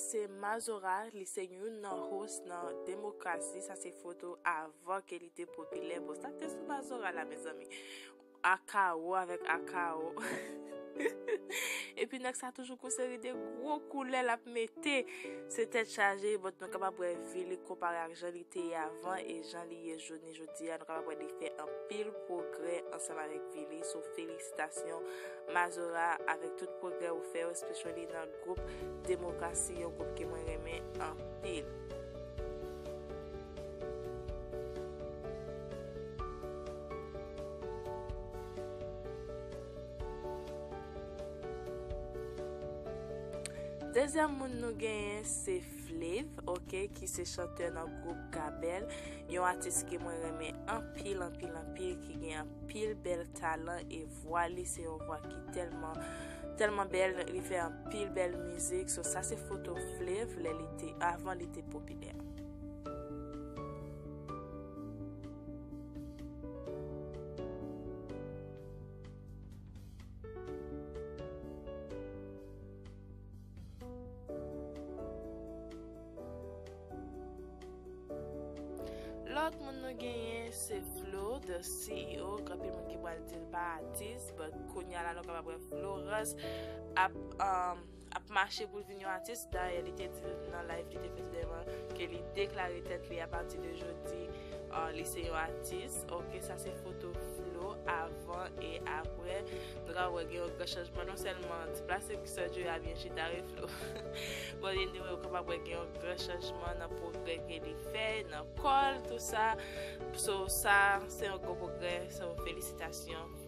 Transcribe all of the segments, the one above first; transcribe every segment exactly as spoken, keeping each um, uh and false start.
Se Mazora, li se youn nan host nan Demokrasi. Sa se foto avan ke li te popilè. Bon, sa k te sou Mazora la, mezanmi. Akawo avèk Akawo. Epi nèg sa toujou gon seri de gwo koulè l ap mete. Se tèt chaje, but nou kapab wè vi li konpare ak jan li te ye avan e jan li ye jounen jodi a. Nou kapab wè li fè anpil pwogrè ansanm avèk vi li. So, felisitasyon, Mazora, avèk tout pwogrè ou fè yo, especially nan gwoup Demokrasi, yon gwoup ke mwen renmen anpil. Dezyèm moun nou genyen se Flav, ok, ki se chantè nan gwoup Gabel, yon atis ke mwen renmen anpil, anpil, anpil, ki gen anpil bèl talan e vwa li se yon vwa ki tèlman, tèlman bèl, li fè anpil bèl mizik. So, sa se foto Flav lè li te, avan li te popilè. Lòt moun nou genyen se Flo, the C E O. Gen anpil moun ki pral di l pa atis, but kounye a la nou kapab wè Florence ap, um, ap mache pou l vin yon atis. Dayè, li te di l nan live li te fè tou dèyèman ke li deklare tèt li apati de jodi, uh, li se yon atis. Ok, sa se foto Flo avan e apre. Nou ka wè gen yon gran chanjman, non sèlman ti plastik surgery a byen chita, wi, Flo. Bon, anyway, ou kapab wè gen yon gran chanjman nan pwogrè ke li fè, nan kò l, tou sa. So, sa, se yon gwo pwogrè. So, felisitasyon, Flo.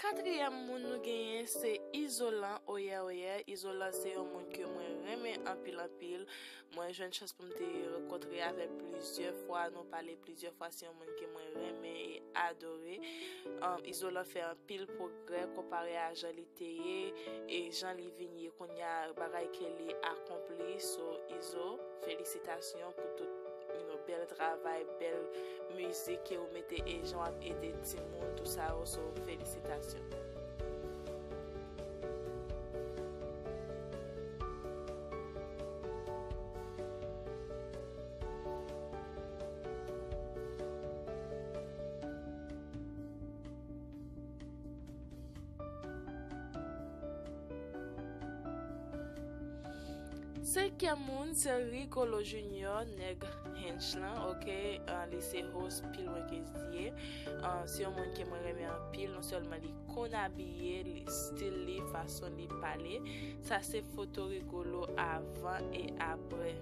Katriyèm moun nou genyen se Izolan, oyè, oyè. Izolan se yon moun ke mwen renmen anpil, anpil. Mwen jwenn chans pou m te rankontre avè l plizyè fwa, nou pale plizyè fwa, se yon moun ke mwen renmen e adore. Um, Izolan fè anpil pwogrè konpare a jan li te ye e jan li vin ye kounye a, bagay ke li akonpli. So, Izo, felisitasyon pou tout, you know, bèl travay, bèl mizik ke ou mete e jan w ap ede timoun, tou sa yo. So, felisitasyon. Senkyèm moun, se Rigolo Junior, nèg Hinch lan, ok? Ah, li se host pi lwen ke Zye. Ah, se yon moun ke mwen renmen anpil, non sèlman li konn abiye, li, stil li, fason li pale. Sa se foto Rigolo avan e apre.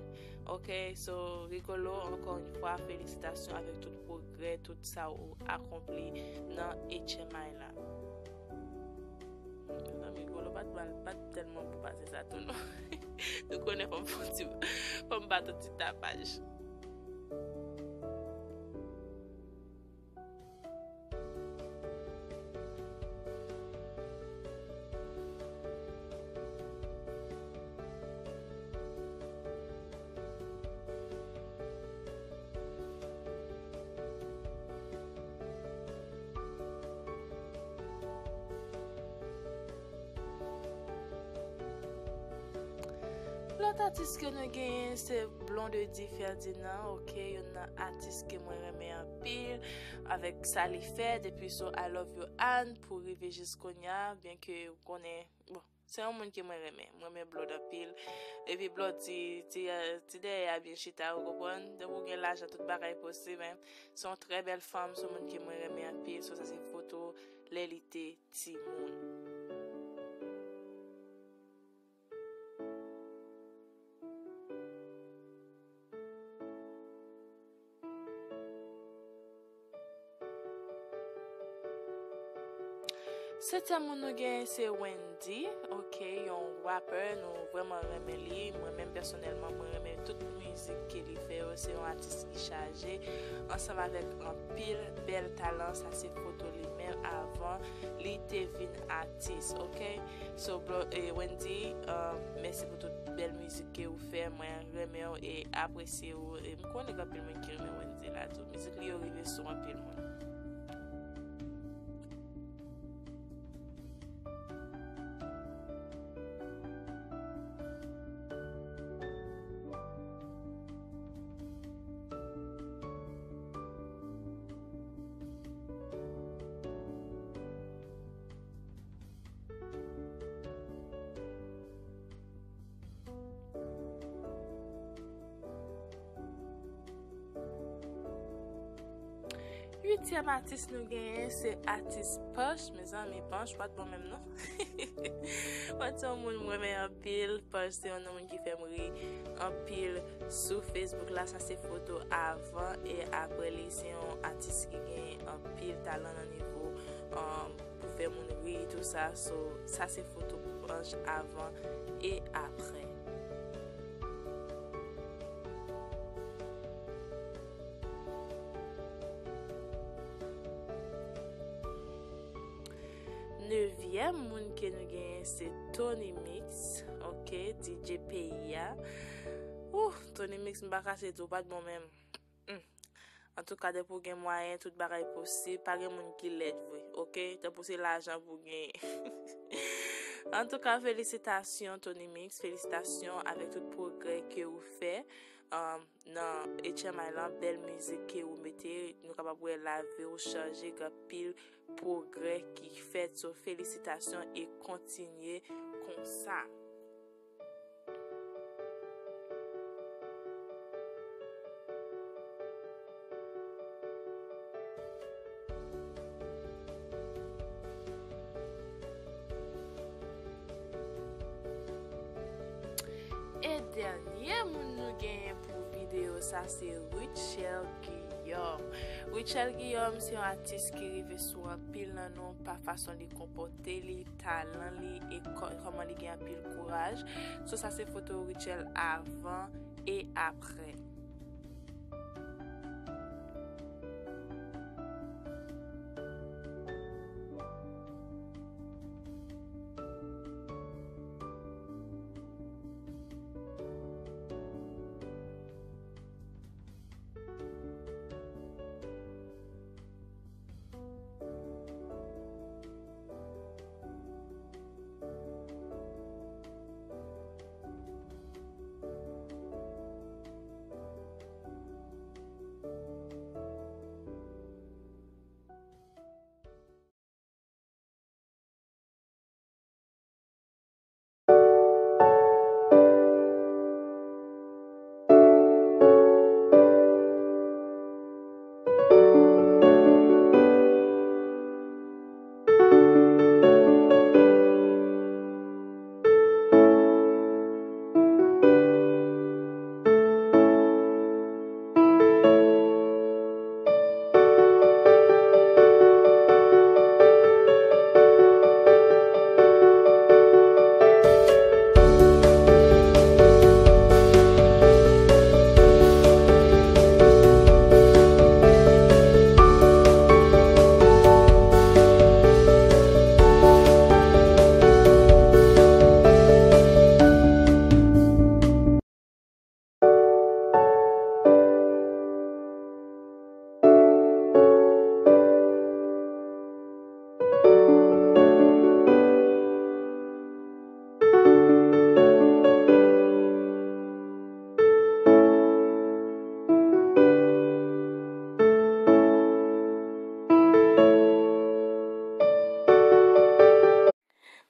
Ok, so Rigolo, ankò yon fwa, felisitasyon avèk tout pwogrè, tout sa ou akonpli nan H M I la. Mezanmi, Rigolo pa t mal, pa t tèlman bon pase sa tou, non. Nou konnen fò m fè yon ti, fò m bat yon ti tapaj. Lòt atis ke nou genyen se Blondedy Ferdinand, ok, youn nan atis ke mwen renmen anpil avèk sa li fè depi sou I Love You Ann pou rive jis kounye a, byen ke ou konnen, bon, se yon moun ke mwen renmen. Mwen renmen Blonde anpil. Epi Blonde ti, ti, ti dèyè a byen chita, ou konprann? Depi w gen lajan, tout bagay posib, en. Se yon trè bèl fanm, se yon moun ke mwen renmen anpil. So, sa se foto lè li te timoun. Setyèm moun nou genyen se Wendy, ok, yon rapè, nou vrèman renmen li. Mwen menm pèsonèlman, mwen renmen tout mizik ke li fè yo. Se yon atis ki chaje, ansanm avèk anpil bèl talan. Sa se foto li menm avan li te vin atis, ok? So, bro, eh, Wendy, um, mèsi pou tout bèl mizik ke ou fè. Mwen renmen w e apresye w. E m konnen gen anpil moun ki renmen Wendy la tou. Mizik li yo rive sou anpil moun. Uityèm atis nou genyen, se atis Panch, mezanmi, Panch pa t bon menm non. Panch se yon moun mwen renmen anpil, Panch se yon moun ki fè m ri anpil sou Facebook la. Sa se foto avan e apre li. Se yon atis ki gen anpil talan nan nivo, um, pou fè moun ri, tou sa. So, sa se foto Panch avan e apre. Nevyèm moun ke nou genyen se Tony Mix, ok, D J peyi a. Ouh, Tony Mix, m pa kache di w, pa t bon menm. Hmm. Antouka, depi w gen mwayen, tout bagay posib. Pa gen moun ki lèd vre, ok? Tanpou se lajan pou w genyen. Antouka, felisitasyon, Tony Mix. Felisitasyon avèk tout pwogrè ke ou fè, um, nan H M I lan. Bèl mizik ke ou mete. Nou kapab wè lavi w chanje, gen anpil pwogrè ki fèt. So, felisitasyon e kontinye konsa. E dènye moun nou genyen pou videyo sa, se Rutshelle Guillaume. Rutshelle Guillaume se yon atis ki rive sou anpil nan nou pa fason li konpòte li, talan li e kò-, kòman li gen anpil kouraj. So, sa se foto Rutshelle avan e apre.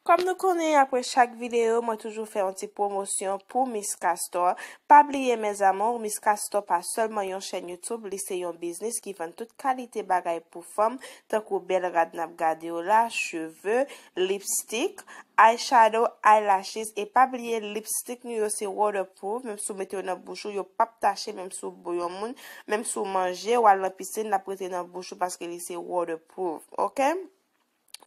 Kòm nou konnen, apre chak videyo, mwen toujou fè yon ti pwomosyon pou Miss Castor. Pa bliye, mes amours, Miss Castor pa sèlman yon chèn YouTube, li se yon biznis ki vann tout kalite bagay pou fanm, tankou bèl rad n ap gade yo la, cheve, lipstick, eyeshadow, eyelashes, e pa bliye lipstick nou yo se waterproof, menm si w mete yo nan bouch ou, yo p ap tache, menm si w bo yon moun, menm si w manje, w al nan pisin, l ap rete nan bouch ou paske li se waterproof, ok?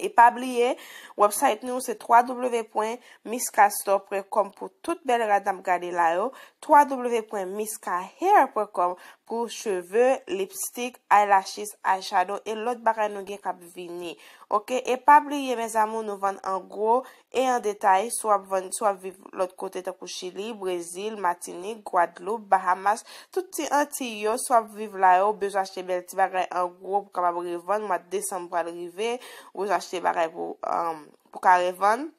E pa bliye, website nou se w w w pwen miss castor pwen com pou tout bèl rad n ap gade la yo, w w w pwen miss cahair pwen com pou cheve, lipstick, eyelashes, eyeshadow e lòt bagay nou gen k ap vini. Ok, e pa bliye, mes amours, nou vann an gwo e an detay. Si w ap vann, si w ap viv lòt kote, tankou Chili, Brezil, Matinik, Gwadloup, Bahamas, tout ti Antiy yo, si w ap viv la yo, ou bezwen achte bèl ti bagay an gwo pou kapab revann. Mwa desanm pral rive, ou bezwen achte bagay pou, um, pou ka revann.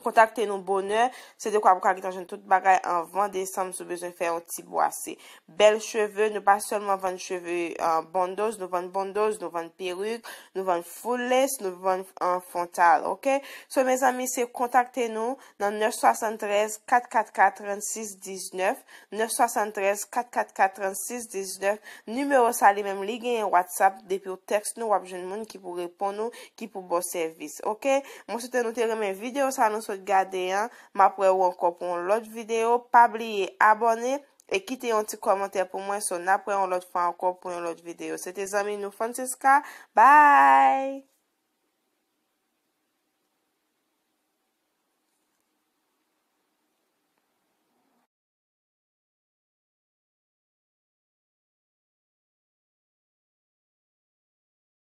Kontakte nou bonè, se dekwa pou ka gentan jwenn tout bagay anvan desanm si w bezwen fè yon ti bwase. Bèl cheve, nou pa sèlman vann cheve, uh, bundles, nou vann bundles, nou vann perik, nou vann full lace, nou vann, uh, frontal, ok? So, mezanmi, se kontakte nou nan nèf swasann trèz, kat kat kat, trannsis diznèf, nèf swasann trèz, kat kat kat, trannsis diznèf. Nimewo sa li menm, li genyen WhatsApp. Depi w tèks nou, w ap jwenn moun ki pou reponn ou, ki pou ba w sèvis, ok? Mwen swete nou te renmen videyo sa nou sot gade an. M ap wè w ankò pou yon lòt videyo. Pa bliye abòne e kite yon ti kòmantè pou mwen. So, n ap wè yon lòt fwa ankò pou yon lòt videyo. Se te zanmi nou Francisca. Bye!